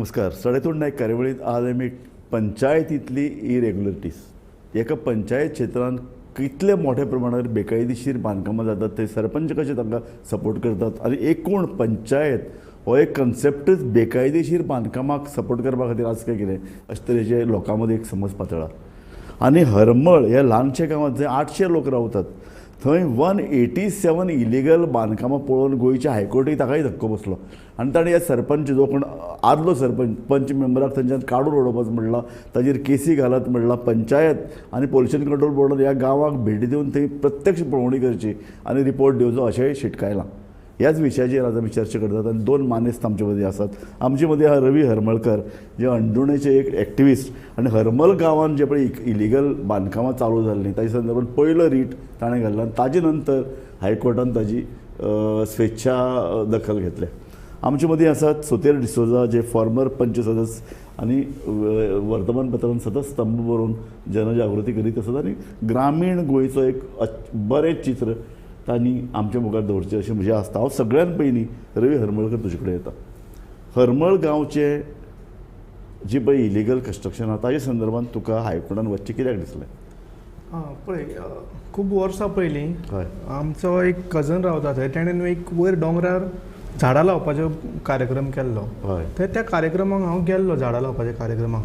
नमस्कार. सडेतोड नायक कार्यावळींत आज आमी पंचायतींतली इरेग्युलरिटीज, एका पंचायत क्षेत्रांत कितले मोठ्या प्रमाणावर बेकायदेशीर बांदकामां जातात, ते सरपंच कशे तांकां सपोर्ट करतात आनी एकूण पंचायत हो एक कन्सेप्टच बेकायदेशीर बांदकामाक सपोर्ट करपा खातीर आज काय कितें अशे तरेचे लोकां मदीं एक समज पातळ्ळा. आनी हरमळ ह्या ल्हानशा गांवांत जंय 800 लोक रावतात थंय 187 इलिगल बांदकामां पळोवन गोंयच्या हायकोर्टूय ताकाय धक्को बसलो आनी ताणें ह्या सरपंच जो कोण आदलो सरपंच पंच मेंबराक थंयच्यान काडून उडोवपाचो म्हणलां, ताजेर केसी घालत म्हणलां. पंचायत आनी पोल्युशन कंट्रोल बोर्डान ह्या गांवाक भेटी दिवन थंय प्रत्यक्ष पळोवणी करची आनी रिपोर्ट दिवचो अशेंय शिटकायलां. ह्याच विशयाचेर आज आमी चर्चा करतात आनी दोन मानेस्त आमचे मदीं आसात. आमचे मदीं आहा रवी हरमलकर, जे अंजुणेचे एक एक्टिविस्ट आनी हरमल गांवांत जे पळय इलिगल बांदकामां चालू जाल्लीं ताजे संदर्भात पयलो रीट ताणें घाल्लो आनी ताजे नंतर हायकोर्टान ताजी स्वेच्छा दखल घेतल्या. आमचे मदीं आसात सोतेर डिसोजा, जे फॉर्मर पंच सदस्य आनी वर्तमानपत्रान सतत स्तंभ बरोवन जनजागृती करीत आसात आनी ग्रामीण गोंयचो एक बरें चित्र तांणी आमच्या मुखार दवरचें अशें म्हजें आसता. हांव सगळ्यान पयलीं रवी हरमळकर तुजे कडेन येता. हरमळ गांवचे जी पळय इलिगल कन्स्ट्रक्शन आहा ताजे संदर्भात तुका हायकोर्टान वचचें कित्याक दिसलें? आं, पळय, खूब वर्सां पयलीं आमचो एक कजन रावता थंय, तेणें न्हू एक वयर दोंगरार झाडां लावपाचो कार्यक्रम केल्लो. थंय त्या कार्यक्रमाक हांव गेल्लो, झाडां लावपाच्या कार्यक्रमाक.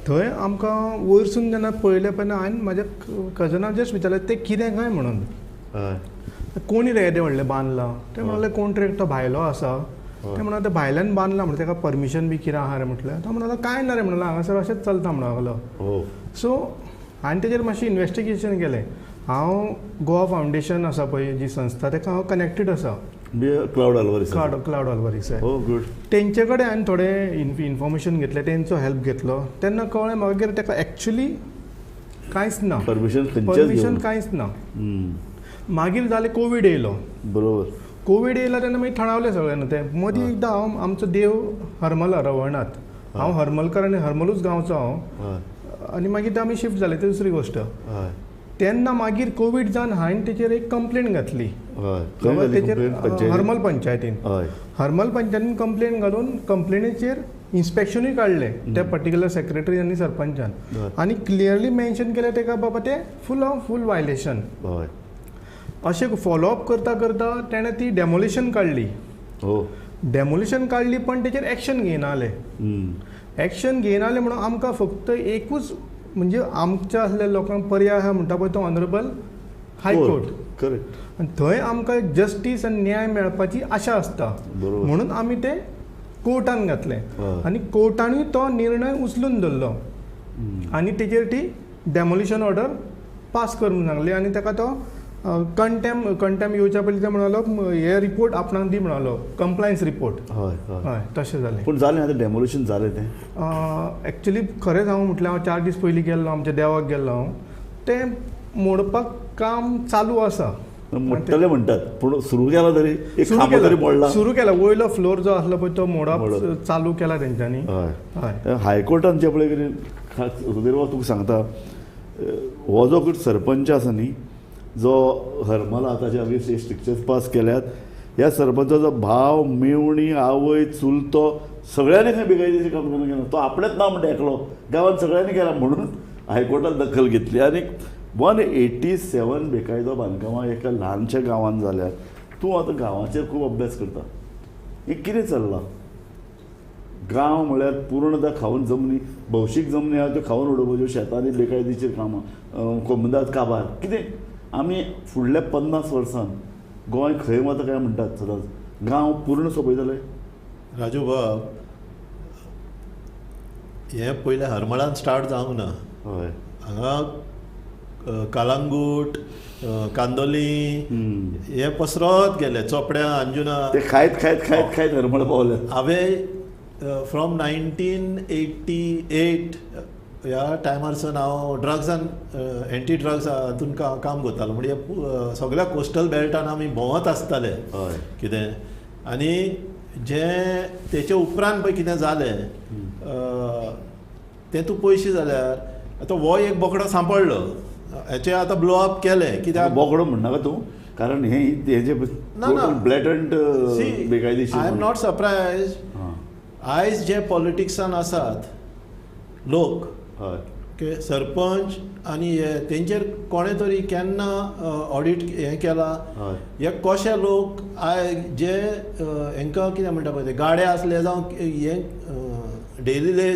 थंय आमकां वयरसून जेन्ना पळयलें तेन्ना हांवें म्हाज्या कजनाक जस्ट विचारलें तें कितें काय म्हणून, कोणी रे येदें व्हडलें बांदलां? ते म्हणले कोण तरी एकटो भायलो आसा. ते म्हणले ते भायल्यान बांदलां म्हणटा, तेका परमिशन बी कितें आहा रे म्हटलें. तो म्हणलो कांय ना रे, म्हणलो हांगासर अशेंच चलता म्हणूंक लागलो. सो हांवें तेजेर मातशें इन्वेस्टिगेशन केलें. हांव गोवा फावंडेशन आसा पळय जी संस्था, तेका हांव कनेक्टेड आसा. Cloud Alvares, cloud Alvares. तेंचे कडेन हांवें थोडें इन्फॉर्मेशन घेतलें, तेंचो हेल्प घेतलो. तेन्ना कळ्ळें म्हाका की तेका एक्चुली कांयच ना, परमिशन कांयच ना. मागीर जालें कोवीड येयलो. बरोबर, कोवीड येयलो तेन्ना मागीर थणावलें सगळें न्हू तें. मदीं एकदां हांव आमचो देव हरमला रवळनाथ, हांव हरमलकर आनी हरमलूच गांवचो हांव, आनी मागीर ते आमी शिफ्ट जाले, ती दुसरी गोश्ट. तेन्ना मागीर कोवीड जावन हांवें तेचेर एक कंप्लेन घातली तेचेर हरमल पंचायतीन. हरमल पंचायतीन कंप्लेन घालून कंप्लेनीचेर इन्स्पेक्शनूय काडलें त्या पर्टिक्युलर सेक्रेटरी आनी सरपंचान, आनी क्लियरली मेन्शन केलें तेका बाबा तें फूल फूल वायलेशन. अशें फॉलोअप करता करता तेणें ती डेमोलिशन काडली. डेमोलिशन काडली पण तेचेर एक्शन घेयना जालें. एक्शन घेयना जालें म्हणून आमकां फक्त एकूच म्हणजे आमच्या आसल्या लोकांक पर्याय आहा म्हणटा पळय तो ऑनरेबल हायकोर्ट. करेक्ट. आनी थंय आमकां जस्टीस आनी न्याय मेळपाची आशा आसता म्हणून आमी तें कोर्टान घातलें आनी कोर्टानूय तो निर्णय उचलून धरलो आनी तेचेर ती डेमोलिशन ऑर्डर पास कर म्हणून सांगली. आनी ताका तो कंटेम येवच्या पयलीं ते म्हणालो हे रिपोर्ट आपणाक दी म्हणालो, कंप्लायन्स रिपोर्ट. हय, तशें जालें. पूण जालें आतां डेमोलिशन जालें तें? एक्चुली खरें सांगू म्हटल्यार हांव 4 दीस पयलीं गेल्लो, आमच्या देवाक गेल्लो हांव, तें मोडपाक काम चालू आसा. मोडटले म्हणटात पूण सुरू केला तरी एक खांबो तरी मोडला. सुरू केला, वयलो फ्लोर जो आसलो पळय तो मोडप चालू केला तेंच्यांनी. हय, हायकोर्टान जे पळय कितें सुधीर बाब तुका सांगता, हो जो सरपंच आसा न्ही जो हरमला ताचे अगेन्स्ट स्ट्रिक्चर्स पास केल्यात, ह्या सरपंचाचो भाव, मेवणी, आवय, चुलतो सगळ्यांनी खंय बेकायदेशीर काम करून केलां. तो आपणेंच ना म्हणटा एकलो, गांवांत सगळ्यांनी केला म्हणून हायकोर्टान दखल घेतली. आनी 187 बेकायदो बांदकामां एका ल्हानशा गांवांत जाल्यात. तूं आतां गांवाचेर खूब अभ्यास करता, हें कितें चल्लां? गांव म्हळ्यार पूर्णता खावन जमनी, भौशीक जमनी आहा त्यो खावन उडोवपाच्यो, शेतांनी बेकायदेशीर कामां, कोमुनिदाद काबार कितें. आमी फुडल्या 50 वर्सान गोंय खंय वता काय म्हणटात सदांच, गांव पूर्ण सोंपयतले. राजू बाब, हें पयलें हरमळान स्टार्ट जावंक ना. हय, हांगा कालांगूट, कांदोली हे पसरत गेले, चोपड्या, अंजुना, ते खायत खायत खायत खायत हरमळ पावले. हांवें फ्रॉम 1988 ह्या टायमारसून हांव ड्रग्सान, एंटी ड्रग्स हातून काम करतालो. म्हणजे सगळ्या कोस्टल बेल्टान आमी भोंवत आसताले कितें. आनी जें तेचे उपरांत पळय कितें जालें तें तूं पयशे जाल्यार आतां हो एक बोकडो सांपडलो, हेचें आतां ब्लो अप केलें कित्याक बोकडो म्हणनाका तूं, कारण हे जे ब्लॅटंट बेकायदेशीर. I am not surprise. आयज जे पॉलिटिक्सान आसात लोक, ओके, सरपंच आनी हे तेंचेर कोणें तरी केन्ना ऑडिट हें केला? हे कशे लोक जे हेंकां कितें म्हणटा पळय ते गाडे आसले जावं हे डेली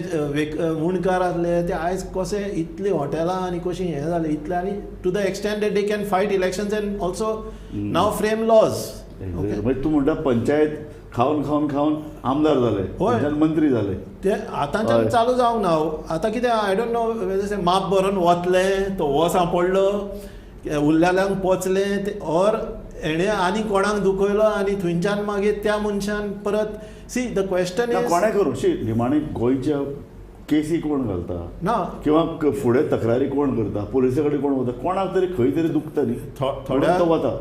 मुणकार आसले ते आयज कशे इतली हॉटेलां आनी कशीं हें जालें इतलें, आनी to the extent that they can fight elections and also now frame laws. म्हणजे तूं म्हणटा पंचायत खावन खावन खावन आमदार जाले, मंत्री जाले, ते आतांच्यान चालू जावंक ना. आतां कितें I don't know, माप भरून वतलें, तो हो सांपडलो, उरलेल्यांक पोचलें, ऑर हेणें आनी कोणाक दुखयलो आनी थंयच्यान मागीर त्या मनशान परत सी the question is कोणें करूं शी निमाणे गोंयच्या केसी कोण घालता ना, किंवा फुडें तक्रारी कोण करता, पुलिसा कडेन कोण वता, कोणाक तरी खंय तरी दुखता न्ही, थोड्या तो वता.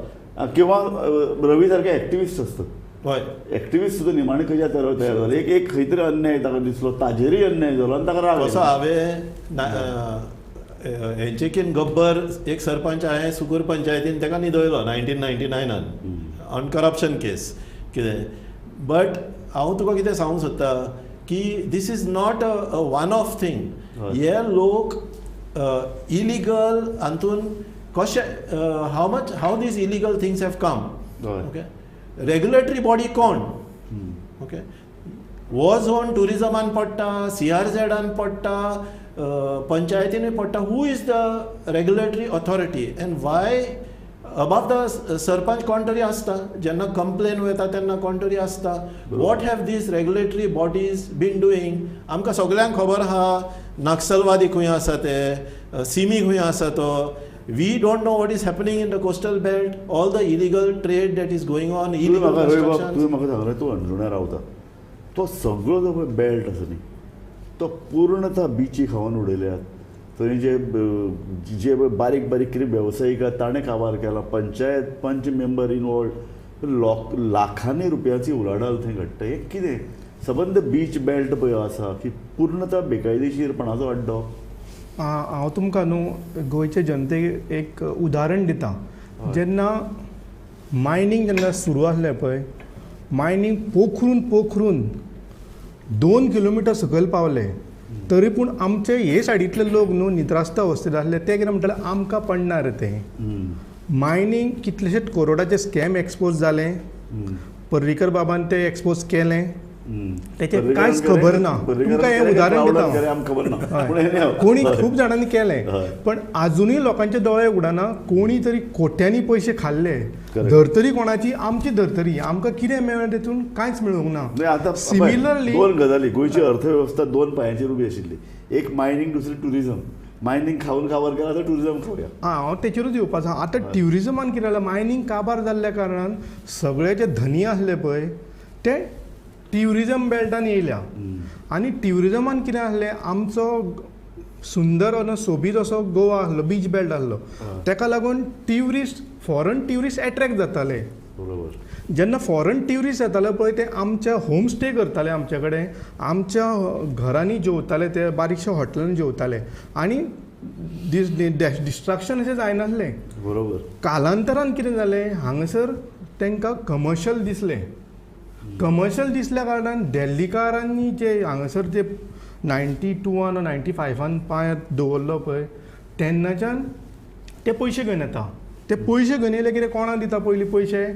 किंवा रवी सारके एक्टिविस्ट आसतात, हय, एक्टिविस्ट सुद्दां निमाणे खंयच्या तयार जाले, एक एक खंय तरी अन्याय ताका दिसलो, ताजेरय अन्याय जालो आनी ताका राग. असो हांवें हेंचेकीन गब्बर एक सरपंच हांवें सुगूर पंचायतीन ताका न्हिदयलो 1999 ऑन करप्शन केस कितें. बट हांव तुका कितें सांगूंक सोदता की this is not a one off thing. हे लोक इलिगल हातून कशे, how much how these illegal things have come, okay, regulatory body कोण, ओके, हो झोन ट्युरिजमान पडटा, CRZान पडटा, पंचायतीनूय पडटा. Who is the regulatory authority and why above the sarpanch कोण तरी आसता, जेन्ना कंप्लेन वयता तेन्ना कोण तरी आसता. What have these regulatory bodies been doing? आमकां सगल्यांक खबर आहा नक्सलवादी खंय आसा ते, सिमी खंय आसा तो. We don't know what is happening in the coastal belt, all the illegal trade that is going on, illegal construction. तुवें म्हाका सांगलें तूं अंजुण्या रावता, तो सगळो जो पळय बेल्ट आसा न्ही तो पूर्णता बिची खावन उडयल्यात. थंय जे जे बारीक बारीक कितें वेवसायीक आहा ताणें काबार केला, पंचायत पंच मेंबर इनवॉल्व, लोक लाखांनी रुपयाची उलाढाल थंय घडटा. हें कितें सबंद बीच बेल्ट पळय आसा की पूर्णता बेकायदेशीरपणाचो अड्डो. हांव तुमकां न्हू गोंयचे जनतेक एक उदाहरण दिता. जेन्ना मायनींग जेन्ना सुरू आसलें पळय, मायनींग पोखरून पोखरून 2 किलोमिटर सकयल पावले, तरी पूण आमचे हे सायडींतले लोक न्हू निद्रास्त अवस्थेंत आसले. ते कितें म्हणटाले, आमकां पडना रे तें. मायनींग कितलेशेच करोडाचे स्कॅम एक्सपोज जाले, पर्रीकर बाबान ते एक्सपोज केलें, तेचें कांयच खबर ना. तुमकां हें उदाहरण दिता, कोणी खूब जाणांनी केलें, पण आजुनूय लोकांचे दोळे उगडना. कोणी तरी कोट्यांनी पयशे खाल्ले. धर्तरी कोणाची? आमची धर्तरी. आमकां कितें मेळ्ळें तेतून? कांयच मेळूंक ना. आतां सिमिलरली दोन गजाली, गोंयची अर्थवेवस्था 2 पांयांचेर उबी आशिल्ली, एक मायनींग, दुसरी ट्युरिजम. मायनींग खावन काबार केला, आतां ट्युरिजम खावया. आं, हांव तेचेरूच येवपाचो. आतां ट्युरिजमान कितें जालें, मायनींग काबार जाल्ल्या कारणान सगळे जे धनी आसले पळय ते ट्युरिजम बेल्टान येयल्या. आनी ट्युरिजमान कितें आसलें, आमचो सुंदर आनी सोबीत असो गोवा आसलो, बीच बेल्ट आसलो, तेका लागून ट्युरिस्ट, फॉरन ट्युरिस्ट एट्रेक्ट जाताले. बरोबर. जेन्ना फॉरन ट्युरिस्ट येताले पळय ते आमच्या होम स्टे करताले, आमचे कडेन, आमच्या घरांनी जेवताले, ते बारीकशा हॉटेलांनी जेवताले आनी डिस्ट्रक्शन अशें जायनासलें. बरोबर. कालांतरान कितें जालें, हांगासर तांकां कमर्शियल दिसलें. कमर्शियल दिसल्या कारणान दिल्लीकारांनी जे हांगासर जे 92 95 पांय दवरलो पळय तेन्नाच्यान ते पयशे घेवन येता. ते पयशे घेवन येयले कितें, कोणाक दिता पयलीं पयशे?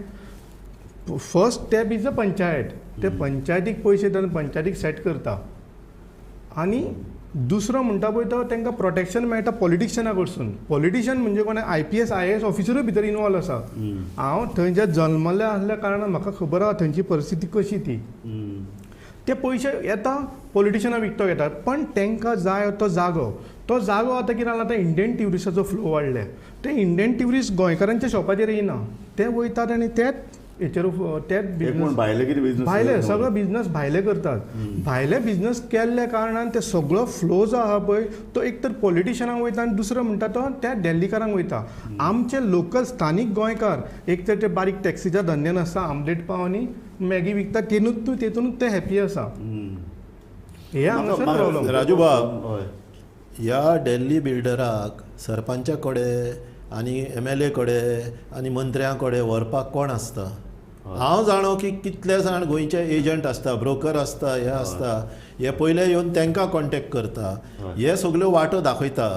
First step is a panchayat. ते पंचायतीक पयशे दिवन पंचायतीक सेट करता. आनी दुसरो म्हणटा पळय तो तांकां प्रोटेक्शन मेळटा पॉलिटिशियना कडसून. पॉलिटिशियन म्हणजे कोण, IPS IAS ऑफिसरूय भितर इनवॉल्व आसा. हांव थंय जे जल्मले आसल्या कारणान म्हाका खबर आसा थंयची परिस्थिती कशी ती. ते पयशे येता पॉलिटिशियना विकतो घेतात, पण तांकां जाय तो जागो. तो जागो आतां कितें जाला, आतां इंडियन ट्युरिस्टाचो फ्लो वाडले. ते इंडियन ट्युरिस्ट गोंयकारांच्या शॉपाचेर येयना, ते वयतात आनी तेच हेचेर तेच बिजनस भायले सगळो बिजनस भायले करतात. भायले बिजनस केल्ल्या कारणान ते सगळो फ्लो जो आहा पळय तो एक तर पॉलिटिशियनांक वयता आनी दुसरो म्हणटा तो त्या दिल्लीकारांक वयता. आमचे लोकल स्थानीक गोंयकार एक तर ते बारीक टॅक्सीच्या धंद्यान आसता, आमलेट पाव आनी मॅगी विकता, तेतूनच ते हॅपी आसा. हे हांगासर प्रॉब्लम. राजू बाब, ह्या दिल्ली बिल्डराक सरपंचा कडेन आनी MLA कडेन आनी मंत्र्यां कडेन व्हरपाक कोण आसता? हांव जाणो की कितले जाण गोंयचे एजंट आसता, ब्रोकर आसता, हे आसता, हे पयले येवन तांकां कॉन्टेक्ट करता, हे सगल्यो वाटो दाखयता,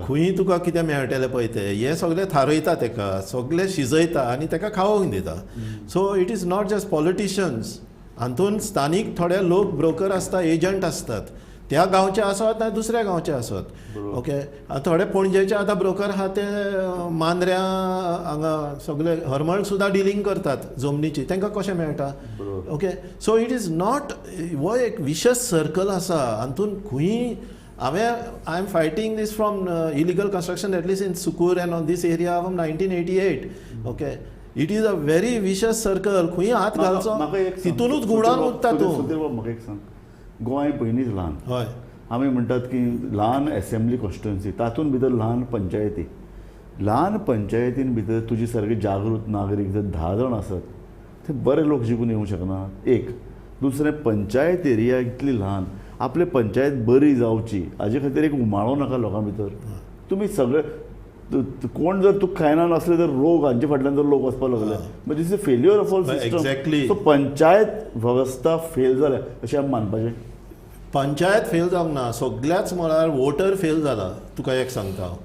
खंय तुका कितें मेळटलें पळय तें, हे सगळें थारयता, ताका सगळें शिजयता आनी ताका खावोंक दिता. So it is not just politicians, हातून स्थानीक थोडे लोक ब्रोकर आसता, एजंट आसतात, त्या गांवचे आसत ना दुसऱ्या गांवचे आसत. ओके, थोडे पणजेचे आतां ब्रोकर आहा ते मांद्र्यां हांगा सगळे हरमळ सुद्दां डिलींग करतात जमनीची, तांकां कशें मेळटा. Okay, so it is not, हो एक विशस सर्कल आसा. हातून खंय हांवें I am fighting this from illegal construction at least in Sukur and on this area from 1988. Okay, it is a very vicious circle. खंय हात घालचो तितूनच घुंवडावन उरता तूं. म्हाका एक सांग, गोंय पयलींच ल्हान, हय, आमी म्हणटात की ल्हान एसेंब्ली कॉन्स्टिट्युएन्सी, तातूंत भितर ल्हान पंचायती, ल्हान पंचायतीन भितर तुजी सारके जागृत नागरीक जर 10 जाण आसत ते बरे लोक जिखून येवंक शकना. एक दुसरें, पंचायत एरिया इतली ल्हान, आपले पंचायत बरी जावची हाजे खातीर एक उमाळो नाका लोकां भितर. तुमी सगळे कोण जर तुका खायना नासले तर रोग हांचे फाटल्यान जर लोक वचपाक लागले, म्हणजे this is failure of all system. Exactly. So panchayat वेवस्था फेल जाल्या अशें आमी मानपाचें. पंचायत फेल जावंक ना, सगळ्याच मळार वोटर फेल जाला. तुका एक सांगता हांव,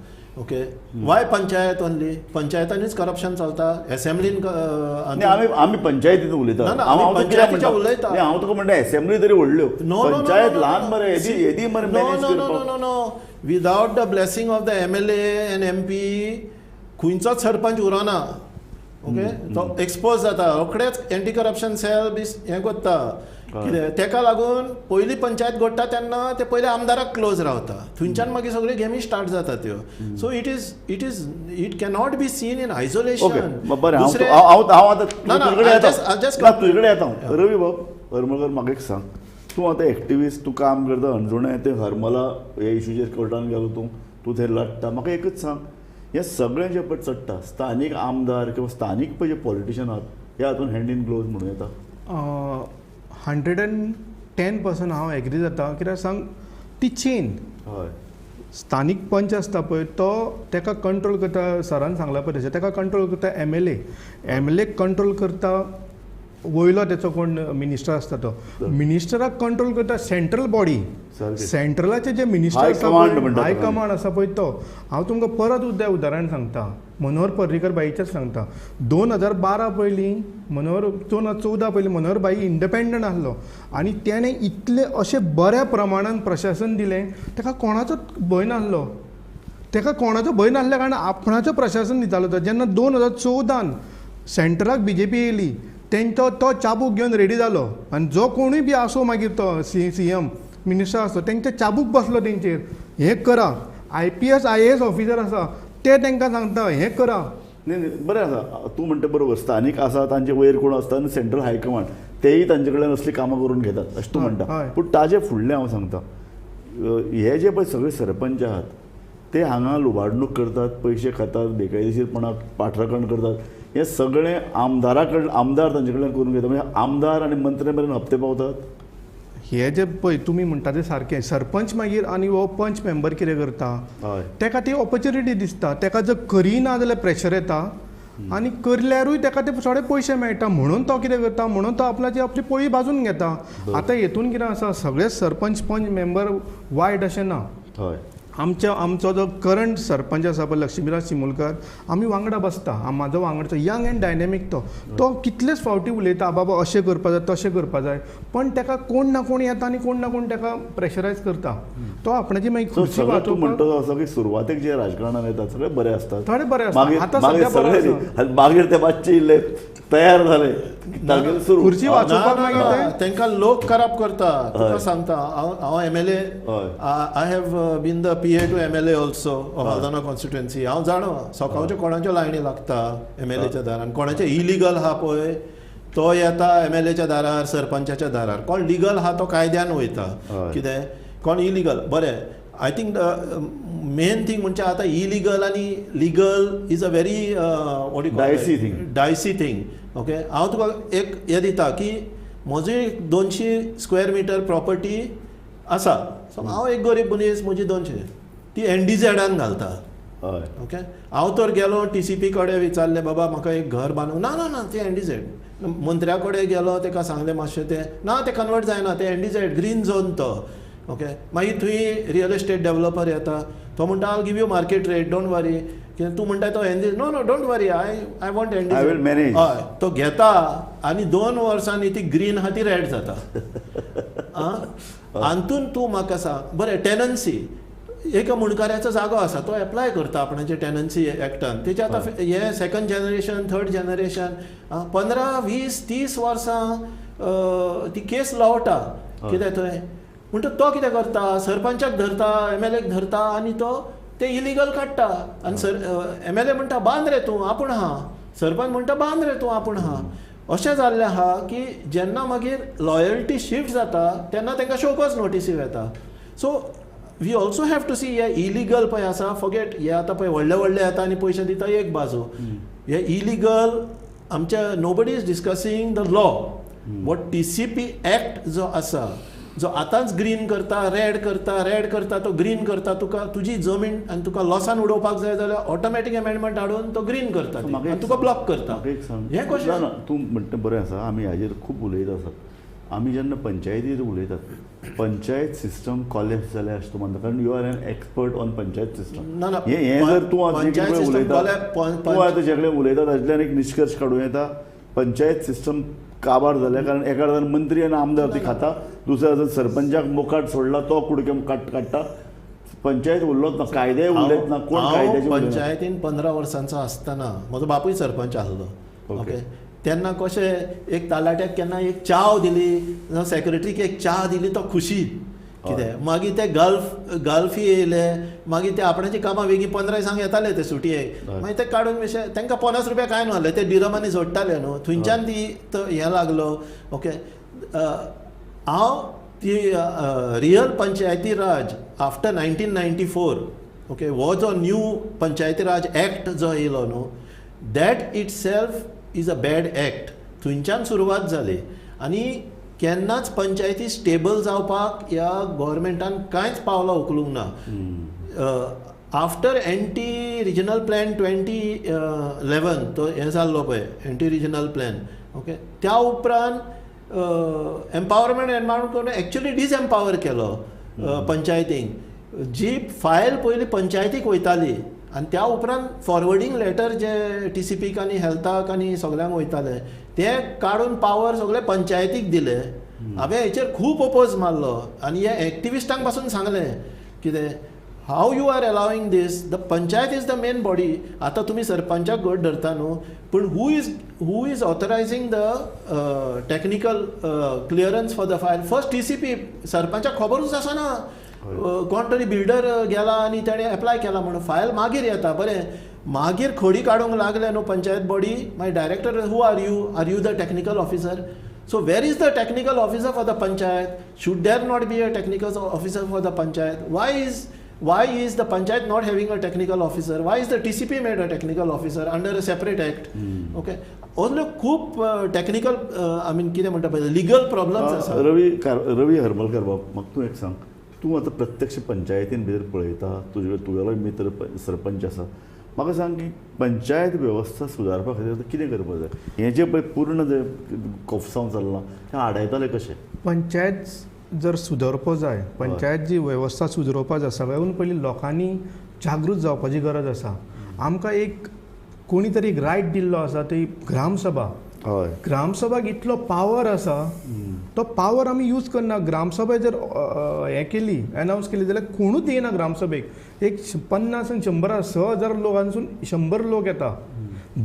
ओके, वाय पंचायत ओनली? पंचायतांनीच करप्शन चलता, एसेंब्लीन. आमी आमी पंचायतीन उलयता, पंचायतीच्या उलयता. हांव तुका म्हणटा एसेंब्ली तरी व्हडल्यो, पंचायत ल्हान मरे, येदी मरे. No no no no, without the blessing of the MLA and MP खंयचोच सरपंच उरना. ओके, तो एक्सपोज जाता रोखडेच, एंटी करप्शन सेल बी हें करता कितें. तेका लागून पयली पंचायत घडटा तेन्ना ते पयले आमदाराक क्लोज रावता, थंयच्यान मागीर सगळ्यो गेमी स्टार्ट जाता त्यो. So it is it is it cannot be seen in isolation. बरें, हांव आतां तुजे कडेन येता. रवी बाब हरमलकर, म्हाका एक सांग, तूं आतां एक्टिविस्ट, तूं काम करता हणजुणें, ते हरमला ह्या इशूचेर कोर्टान गेलो, तूं तूं थंय लडटा. म्हाका एकच सांग, हें सगळें जें पळय चडटा स्थानीक आमदार किंवा स्थानीक पळय जे पॉलिटिशन आहात ह्या हातून हँड इन ग्लोव्ज म्हणूं येता. 110% हांव एग्री जाता. कित्याक सांग, ती चेन, हय, स्थानीक पंच आसता पळय तो ताका कंट्रोल करता, सरान सांगला पळय तशें, ताका कंट्रोल करता MLA, MLA control करता वयलो तेचो कोण मिनिस्टर आसता तो, मिनिस्टराक कंट्रोल करता सेंट्रल बॉडी, सेंट्रलाचे जे मिनिस्टर आसा हाय कमांड आसा पळय तो. हांव तुमकां परत उदाहरण सांगता, मनोहर पर्रीकर बाईचेंच सांगता. 2012 पयलीं मनोहर, 2014 पयलीं मनोहर बाई इंडिपेंडंट आसलो आनी तेणें इतलें अशें बऱ्या प्रमाणान प्रशासन दिलें, ताका कोणाचोच भंय नासलो. ताका कोणाचो भंय नासल्या कारणान आपणाचो प्रशासन दितालो तो. जेन्ना 2014 सेंट्रलाक BJP येयली, तेंचो तो चाबूक घेवन रेडी जालो आनी जो कोणूय बी आसूं मागीर तो CM minister आसलो, तेंचे चाबूक बसलो तेंचेर, हें करा. IPS IAS officer आसा ते तांकां सांगता हें करा. न्ही बरें आसा, तूं म्हणटा बरोबर, स्थानीक आसा तांचे वयर कोण आसता आनी सेंट्रल हायकमांड तेय तांचे कडल्यान असलीं कामां करून घेतात अशें तूं म्हणटा. पूण ताजे फुडलें हांव सांगता, हे जे पळय सगळे सरपंच आहात ते हांगा लुबाडणूक करतात, पयशे खातात, बेकायदेशीरपणाक पाठराखण करतात, हे सगळें आमदारा कडल्यान, आमदार तांचे कडल्यान करून घेता. म्हणजे आमदार आनी मंत्री मेरेन हप्ते पावतात. हे जे पळय तुमी म्हणटा ते सारकें. सरपंच मागीर आनी हो पंच मेंबर कितें करता, ताका ती ऑपॉर्च्युनिटी दिसता, ताका जर करिना जाल्यार प्रेशर येता आनी करल्यारूय ताका ते थोडे पयशे मेळटा, म्हणून तो कितें करता, म्हणून तो आपल्याची आपली पोळी भाजून घेता. आतां हेतून कितें आसा, सगळे सरपंच पंच मेंबर वायट अशें ना. हय, आमच्या आमचो जो करंट सरपंच आसा पळय लक्ष्मीराज चिमुलकर, आमी वांगडा बसता, म्हाजो वांगडचो यंग एंड डायनेमीक तो, तो कितलेच फावटी उलयता बाबा अशें करपा जाय तशें करपा जाय, पण ताका कोण ना कोण येता आनी कोण ना कोण ताका प्रेशरायज करता. तो आपणाची मागीर खुर्ची तूं म्हणटा असो की सुरवातेक जे राजकारणान येतात सगळे बरे आसतात, थोडे बरे आसतात, आतां सगळे बरे, मागीर ते मातशे इल्ले तयार जाले खुर्ची वाचोवपाक मागीर तांकां लोक खराब करता. तुका सांगता हांव MLA, I have been the PA to MLA also of Aldona constituency. हांव जाणो सकाळच्यो कोणाच्यो लायनी लागता MLAच्या दारान, कोणाचें इलिगल आहा पळय तो येता MLAच्या दारार, सरपंचाच्या दारार, कोण लिगल आहा तो कायद्यान वयता, कितें कोण इलिगल. बरें, I think the main thing म्हणजे आतां इलिगल आनी legal is a very what you call dicey thing. Okay, हांव तुका एक हें दिता की म्हजी 200 स्क्वेअर मिटर प्रॉपर्टी आसा, सो हांव एक गरीब मनीस, म्हजी 200 ती NDZान घालता. ओके, हांव तर गेलो TCP कडेन विचारलें, बाबा म्हाका एक घर बांदूंक, ना ना ना तें NDZ. मंत्र्या कडेन गेलो, ताका सांगलें मातशें तें ना तें कन्वर्ट जायना, तें NDZ green झोन तो. ओके, मागीर थंय रियल एस्टेट डेवलपर येता, तो म्हणटा I give you market rate, don't worry. कित्याक तूं म्हणटा तो NDZ, no no don't worry, I want NDZ, I will manage. हय, तो घेता आनी 2 वर्सांनी ती ग्रीन आहा ती रेड जाता. हातून तूं म्हाका सांग, बरें टेनन्सी, एका मुंडकाऱ्याचो जागो आसा, तो एप्लाय करता आपणाचे टेनन्सी एक्टान, तेचे आतां हे सेकंड जनरेशन थर्ड जनरेशन 15 20 30 वर्सां ती केस लवटा कितें थंय. म्हणटा तो कितें करता, सरपंचाक धरता, MLA धरता आनी तो ते इलिगल काडटा. आनी सर MLA म्हणटा बांद रे तूं आपूण आहा, सरपंच म्हणटा बांद रे तूं आपूण आहा. अशें जाल्लें आहा की जेन्ना मागीर लॉयल्टी शिफ्ट जाता तेन्ना तांकां शोकॉज नोटीसी येता. So we also have to see hey illegal पळय आसा, फॉरगेट हे आतां पळय व्हडले व्हडले येता आनी पयशे दिता एक बाजू, हे इलिगल आमच्या nobody is discussing the law. What TCP act जो आसा, जो आतांच ग्रीन करता, रेड करता, रेड करता, तो ग्रीन करता, तुका तुजी जमीन आनी तुका लॉसान उडोवपाक जाय जाल्यार ऑटोमॅटीक अमेंडमेंट हाडून तो ग्रीन करता आनी तुका ब्लॉक करता. हें कशें ना, तूं म्हणटा बरें आसा, आमी हाजेर खूब उलयत आसात. आमी जेन्ना पंचायतीर उलयतात, पंचायत सिस्टम कॉलेप्स जाल्या अशें तूं मानता, कारण you are an expert on panchayat system. हें जर तूं उलयता, तूं आतां जे कडेन उलयता तातूंतल्यान एक निश्कर्श काडूं येता, पंचायत सिस्टम काबार जाल्या, कारण एका अर्दान मंत्री आनी आमदार ती खाता, दुसऱ्या अर्दान सरपंचाक मोकाट सोडला तो कुडके काडटा, पंचायत उरलोच ना, कायदे उरलेच ना, कोण कायद्याचे. पंचायतीन 15 वर्सांचो आसतना म्हजो बापूय सरपंच आसलो. ओके, तेन्ना कशें एक तलाट्याक केन्ना एक चाव दिली, सेक्रेटरीक एक च्या दिली, तो खुशी कितें. मागीर ते गल्फी येयले, मागीर ते आपणाची कामां वेगीं 15 दिसांक येताले ते सुटयेक, मागीर ते काडून अशें तांकां 50 रुपया कांय न्हू ते डिरमांनी जोडटाले न्हू, थंयच्यान ती हें लागलो. ओके, हांव ती real Panchayati Raj after 1994, okay, हो जो न्यू पंचायती राज एक्ट जो येयलो न्हू, that itself is a bad act. थंयच्यान सुरवात जाली आनी केन्नाच पंचायती स्टेबल जावपाक ह्या गव्हर्मेंटान कांयच पावलां उखलूंक ना. आफ्टर एंटी रिजनल प्लॅन 2011 तो हें जाल्लो पळय, एंटी रिजनल प्लॅन, ओके, त्या उपरांत एम्पावरमेंट एनवायरमेंट करून एक्चुअली डिसएम्पावर केलो पंचायतींक. जी फायल पयलीं पंचायतीक वयताली आनी त्या उपरांत फॉरवर्डींग लेटर जे TCPक आनी हेल्थाक आनी सगल्यांक वयताले ते काडून पावर सगळे पंचायतीक दिले. हांवें हेचेर खूब ओपोज मारलो आनी ह्या एक्टिविस्टांक पासून सांगलें कितें, how you are allowing this, the panchayat is the main body. आतां तुमी सरपंचाक घट धरता न्हू, पूण who is authorising the technical clearance for the file? First TCP, सरपंचाक खबरूच आसना कोण तरी बिल्डर गेला आनी ताणें एप्लाय केला म्हणून फायल मागीर येता. बरें, मागीर खडी काडूंक लागले न्हू पंचायत बॉडी, मागीर director, who are you, are you the technical officer? So where is the technical officer for the panchayat? Should there not be a technical officer for the panchayat? Why is the panchayat not having a technical officer? Why is the TCP made a technical officer under a separate act? Okay, असल्यो खूब technical, I mean कितें म्हणटा पळय, legal problems आसा. रवी हरमलकर बाब, म्हाका तूं एक सांग, तूं आतां प्रत्यक्ष पंचायतीन भितर पळयता, तुगेलो मित्र सरपंच आसा, म्हाका सांग की पंचायत वेवस्था सुदारपा खातीर कितें करपाक जाय? हें जें पळय पूर्ण जें कोफसांव चल्लां तें आडायतलें कशें? पंचायत जर सुदरपा जाय, पंचायत जी वेवस्था सुदरोवपा जाय, सगळ्याकून पयलीं लोकांनी जागृत जावपाची गरज आसा. आमकां एक कोणी तरी एक रायट दिल्लो आसा, ती ग्रामसभा. हय, ग्रामसभाक इतलो पावर आसा, तो पावर आमी यूज करना. ग्रामसभा जर हें केली, एनावन्स केली जाल्यार कोणूच येना ग्रामसभेक. एक 50 आनी 100 6,000 लोकांसून 100 लोक येता.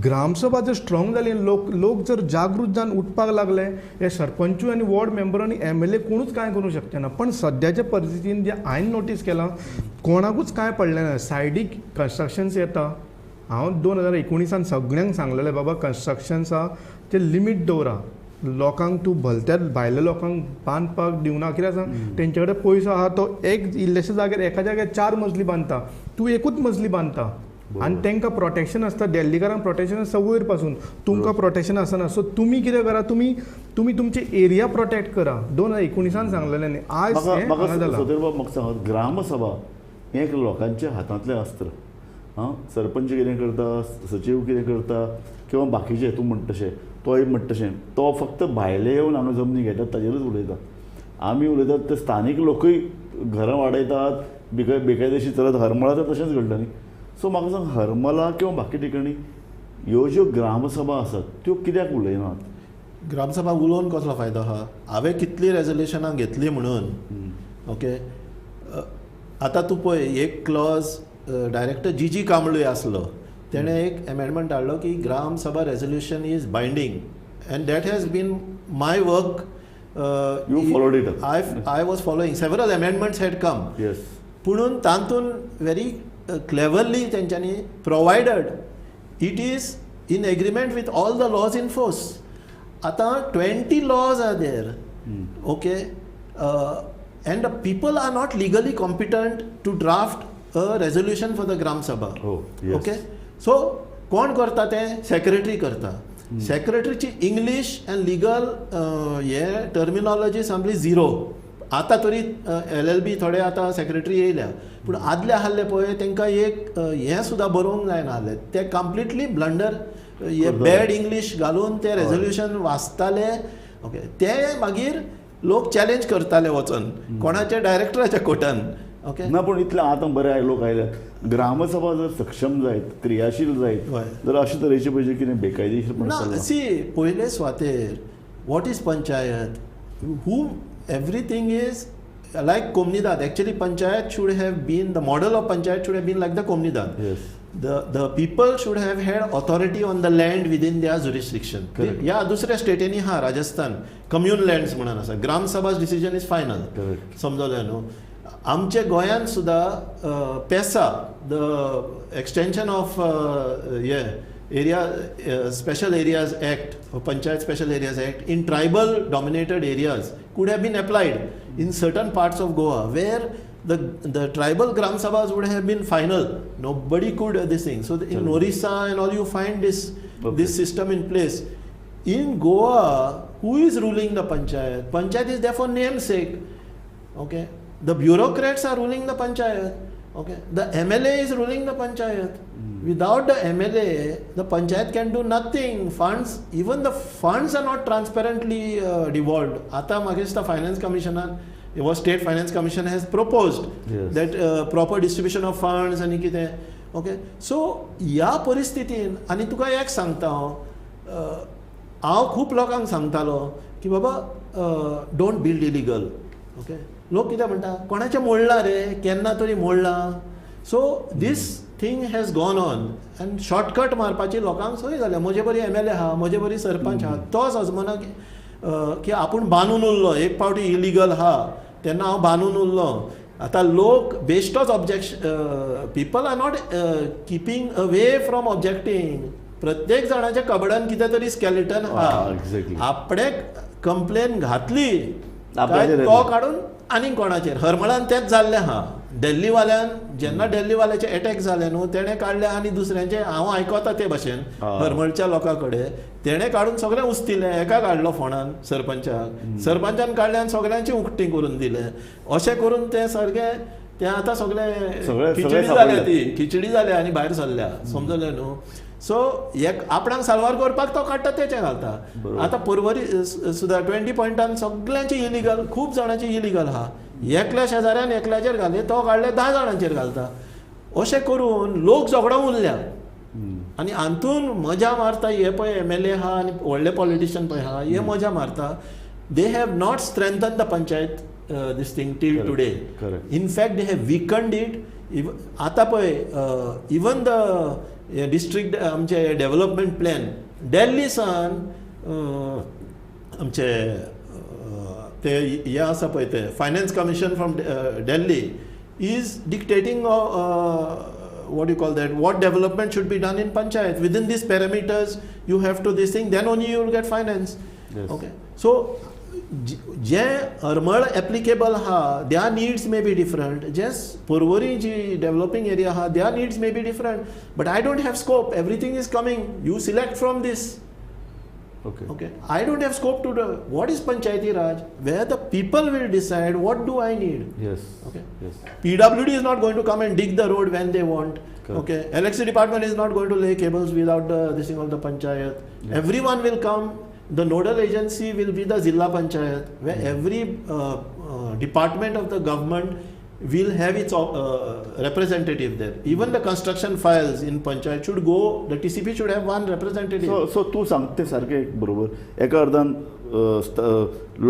ग्रामसभा जर स्ट्रॉंग जाली, लोक जर जागृत जावन उठपाक लागले, हे सरपंचूय आनी वॉर्ड मेंबर आनी MLA कोणूच कांय करूंक शकचे ना. पण सद्याच्या परिस्थितीन जे हांवें नोटीस केलां, कोणाकूच कांय पडलें ना. सायडीक कन्स्ट्रक्शन्स येता. हांव 2019 सगळ्यांक सांगलेलें, बाबा कन्स्ट्रक्शन्सा ते लिमीट दवरा, लोकांक तूं भलत्याच भायल्या लोकांक बांदपाक दिवना. कित्याक सांग, तेंचे कडेन पयसो आहा, तो एक इल्लेशा जाग्यार एका जाग्यार 4 मजली बांदता, तूं एकूच मजली बांदता आनी तांकां प्रोटेक्शन आसता. दिल्लीकारांक प्रोटेक्शन आसता वयर पासून, तुमकां प्रोटेक्शन आसना. सो तुमी कितें करा, तुमी तुमी तुमची एरिया प्रोटेक्ट करा. 2019 सांगलेलें न्ही, आयज हें हांगा जालां. म्हाका सांगात, ग्रामसभा हें एक लोकांच्या हातांतलें अस्त्र. हां, सरपंच कितें करता, सचीव कितें करता किंवा बाकीचे तूं म्हणटा तशें तोय म्हणटा तशें तो फक्त भायले येवन हांगा जमनी घेतात ताजेरूच उलयता. आमी उलयतात ते स्थानीक लोकूय घरां वाडयतात बेकायदेशीर चलत. हरमळा तर तशेंच घडलां न्ही. सो म्हाका सांग, हरमला किंवा बाकी ठिकाणी ह्यो ज्यो ग्रामसभा आसात त्यो कित्याक उलयनात? ग्रामसभा उलोवन कसलो फायदो आहा? हांवें कितलीं रेजोल्युशनां घेतली म्हणून ओके. आतां तूं पळय एक क्लॉज डायरेक्टर जी जी कांबळे आसलो तेणें एक एमेंडमेंट हाडलो की Gram Sabha resolution is binding and that has been my work. You followed it up. I was following several amendments had come. Yes. पुणून तातूंत व्हेरी क्लेवरली तेंच्यांनी provided it is in agreement with all the laws in force. आतां 20 laws are there, okay, and the people are not legally competent to draft a resolution for the Gram Sabha. Okay, so कोण करता तें? Secretary करता. सेक्रेटरीची English and legal हे terminology सामकी zero. आतां तरी LLB थोडे आतां सेक्रेटरी येयल्या, पूण आदले आहले पळय तांकां एक हें सुद्दां बरोवंक जायना आहलें. ते कंप्लिटली ब्लंडर हे बॅड इंग्लीश घालून ते रेजोल्युशन वाचताले. ओके, ते मागीर लोक चॅलेंज करताले वचून कोणाच्या डायरेक्टराच्या कोर्टान. ओके, ना पूण इतलें आतां बरे लोक आयले. ग्रामसभा जर सक्षम जायत, क्रियाशील जायत जाल्यार अशे तरेचे पळय कितें बेकायदेशीर ना. सी, पयले सुवातेर what is panchayat, who everything is like Comunidade. Actually panchayat should have been, the model of panchayat should have been like the Comunidade. The people should have had authority on the land within their jurisdiction. ह्या दुसऱ्या स्टेटींनी हा Rajasthan commune lands म्हणून आसा, Gram Sabha's decision is final. समजलें न्हू? आमच्या गोंयांत सुद्दां पेसा, the extension of hey area special areas act, panchayat special areas act in tribal dominated areas could have been applied in certain parts of Goa where the tribal Gram Sabhas would have been final. Nobody could this thing. So in Orissa and all you find this this system in place. In Goa, who is ruling the panchayat? Panchayat is there for namesake. Okay, the bureaucrats are ruling the panchayat. Okay, the MLA is ruling the panchayat. Without the MLA, the panchayat can do nothing. Funds, even the funds are not transparently devolved. Ata magesh the finance commissioner, it was state finance commission has proposed that proper distribution of funds ani kite. Okay, so या परिस्थितीन आनी तुका एक सांगता हांव, हांव खूब लोकांक सांगतालो की बाबा don't build illegal. Okay, लोक कितें म्हणटा, कोणाचें मोडलां रे, केन्ना तरी मोडलां. So this thing has gone on and shortcut मारपाची लोकांक संवय जाल्या. म्हजे बरी MLA आहा, म्हजे बरी सरपंच आहा, तोच अजमना की आपूण बांदून उरलो. एक पावटी इलिगल आहा तेन्ना हांव बांदून उरलो. आतां लोक बेश्टोच objection, people are not keeping away from objecting. प्रत्येक जाणाच्या कबडान कितें तरी स्केलेटन आहा. आपणे कंप्लेन घातली काय तो काडून आनीक कोणाचेर. हरमळान तेंच जाल्लें आहा. दिल्लीवाल्यान जेन्ना दिल्लीवाल्याचे एटॅक जाले न्हू, तेणें काडले आनी दुसऱ्यांचे हांव आयकता ते भाशेन हरमळच्या लोकां कडेन तेणें काडून सगळें उस्तिलें. एका काडलो फोणान सरपंचाक, सरपंचान काडले आनी सगळ्यांची उक्ती करून दिलें. अशें करून तें सारकें तें आतां सगळें खिचडी जाल्या, ती खिचडी जाल्या आनी भायर सरल्या. समजलें न्हू? सो एक आपणाक साल्वार करपाक तो काडटा तेचें घालता. आतां पर्वरी सुद्दां 20 पॉयंटान सगळ्यांची इलिगल, खूब जाणांची इलिगल आहा. एकल्या शेजाऱ्यान एकल्याचेर घाले, तो काडले 10 जाणांचेर घालता. अशें करून लोक झगडो उरल्या आनी हातून मजा मारता. हे पळय MLA आहा आनी व्हडले पॉलिटिशियन पळय आहा, हे मजा मारता. They have not strengthen the panchayat this thing till today. In fact they have weakened it. आतां पळय इवन the district आमचे डेव्हलपमेंट प्लॅन दिल्ली सान आमचे ते हे आसा पळय ते finance commission from Delhi is dictating what you call that, what development should be done in panchayat within these parameters. You have to this thing, then only you will get finance. Okay, so J Harmal applicable आहा their needs may be different. J Porvorim ji developing area आहा their needs may be different, but I don't have scope. Everything is coming, you select from this. Okay. Okay. I don't have scope to do. What is Panchayati Raj? Where the people will decide what do I need. Yes. Okay. Yes. PWD is not going to come and dig the road when they want. Okay, electricity department is not going to lay cables without the this thing of the panchayat. Everyone will come. The nodal agency will be the Zilla Panchayat, where every department of the government will have its representative there. Even the construction files in panchayat should go, the TCP should have one representative. So तूं सांगता तें सारकें बरोबर. एका अर्दान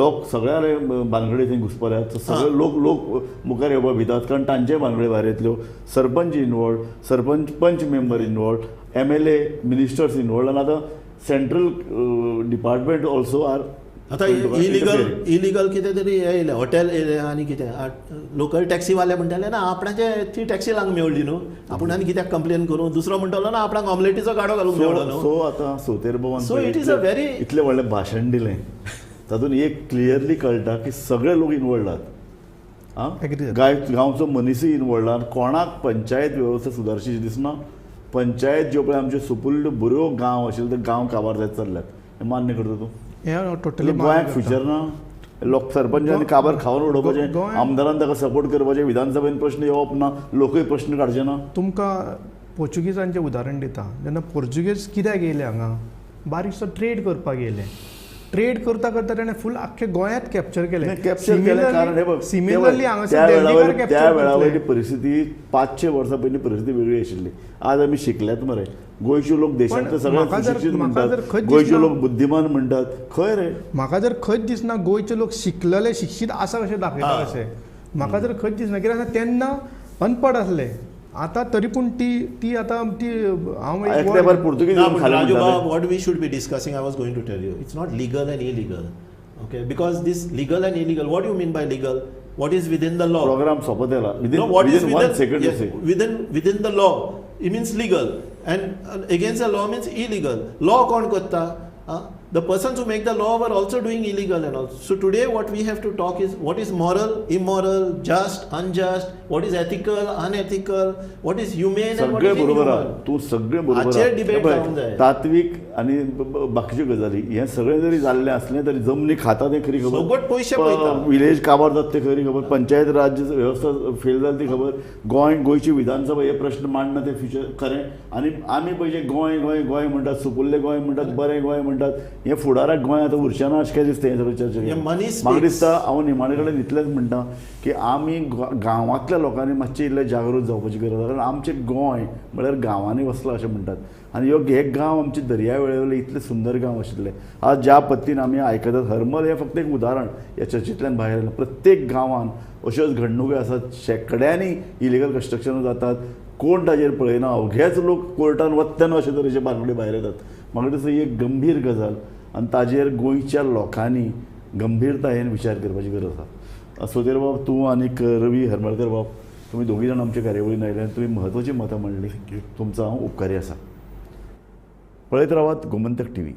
लोक सगळ्या बानगडी थंय घुसपल्यात, सगळे लोक लोक मुखार येवपाक भितात कारण तांचे बानगडी भायर येतल्यो. Sarpanch involved, sarpanch panch member involved, MLA ministers involved, आनी आतां सेंट्रल डिपार्टमेंट ऑल्सो आर. आतां इलिगल कितें तरी हें येयलें, हॉटेल येयलें आनी कितें लोकल टॅक्सीवाले म्हणटाले ना आपणाचे ती टॅक्सी लांग मेवली न्हू, आपूण आनी कित्याक कंप्लेन करूं. दुसरो म्हणटालो ना आपणाक ऑमलेटीचो गाडो घालूंक मेवलो न्हू. सो आतां सोतेर भवन so it is a very इतलें व्हडलें भाशण दिलें तातूंत एक क्लियरली कळटा की सगळे लोक इनवॉल्ड आहात. आं, गांवचो मनीसूय इनवॉल्ड आहा. कोणाक पंचायत वेवस्था सुदारची दिसना. पंचायत ज्यो पळय आमच्यो सुपुल्ल्यो बऱ्यो गांव आशिल्ले ते गांव काबार जायत चल्ल्यात, हें मान्य करता तूं? टोटली गोंयाक फ्युचर ना. लोक सरपंचांनी काबार खावन उडोवपाचें, आमदारान ताका सपोर्ट करपाचें, विधानसभेन प्रश्न येवप ना, लोकूय प्रश्न काडचे ना. तुमकां पोर्चुगीजांचें उदाहरण दिता. जेन्ना पोर्चुगीज कित्याक येयले हांगा, बारीकसो ट्रेड करपाक येयले. ट्रेड करता करता ताणें फूल आख्खे गोंयांत कॅप्चर केलें. कॅप्चर केलें कारण हे बघ, सिमिलरली हांगासर त्या वेळा वयली परिस्थिती 500 वर्सां पयलीं परिस्थिती वेगळी आशिल्ली. आज आमी शिकल्यात मरे, गोंयचे लोक देशांतले सगळे सुशिक्षीत म्हणटात, गोंयचे लोक बुद्धिमान म्हणटात. खंय रे, म्हाका जर खंयच दिसना गोंयचे लोक शिकलेले शिक्षीत आसा कशें दाखयता कशें, म्हाका जर खंयच दिसना. कित्याक तेन्ना अनपड आसले, आतां तरी पूण ती ती आतां ती हांव पुर्तुगीज. What we should be discussing, I was going to tell you, it's not legal and illegal. Okay, because this legal and illegal, what you mean by legal? What is within the law? Programme सोंपत येयला. Within 1 second, within the law it means legal, and against the law means illegal. Law कोण करता? The persons who make the law were also doing illegal and all. So today what we have to talk is what is moral, immoral, just, unjust, what is ethical, unethical, what is humane and what is inhuman. तूं सगळें बरोबर. तात्वीक आनी बाकीच्यो गजाली हें सगळें जरी जाल्लें आसलें तरी जमनी खाता तें खरी खबर, पयशे पळयता, विलेज काबार जाता तें खरी खबर, पंचायत राज्य वेवस्था फेल जाली ती खबर, गोंय गोंयची विधानसभा हे प्रश्न मांडना तें फ्युचर खरें. आनी आमी पळय जे गोंय गोंय गोंय म्हणटात, सुपुल्लें गोंय म्हणटात, बरें गोंय म्हणटात, हे फुडाराक गोंय आतां उरचें ना अशें काय दिसता. हें सगळें चर्चा म्हाका दिसता. हांव निमाणे कडेन इतलेंच म्हणटा की आमी गांवांतल्या लोकांनी मातशें इल्लें जागृत जावपाची गरज आसा. कारण आमचें गोंय म्हळ्यार गांवांनी वसलां अशें म्हणटात, आनी ह्यो हे गांव आमचे दर्या वेळेवयले इतले सुंदर गांव आशिल्ले. आज ज्या पद्दतीन आमी आयकतात, हरमल हें फक्त एक उदाहरण, ह्या चर्चेंतल्यान भायर आयलां. प्रत्येक गांवांत अश्योच घडणुको आसात, शेंकड्यांनी इलिगल कन्स्ट्रक्शनां जातात, कोण ताजेर पळयना, अवघेच लोक कोर्टान वतना अशे तरेचे बानगडी भायर येतात. म्हाका दिसता ही एक गंभीर गजाल आनी ताजेर गोंयच्या लोकांनी गंभीरतायेन विचार करपाची गरज आसा. सोतेर बाब, तूं आनीक रवी हरमलकर बाब, तुमी दोगूय जाण आमच्या कार्यावळीन आयले आनी तुमी म्हत्वाची मतां मांडली, तुमचो हांव उपकारी आसा. पळयत रावात गोमंतक टीव्ही.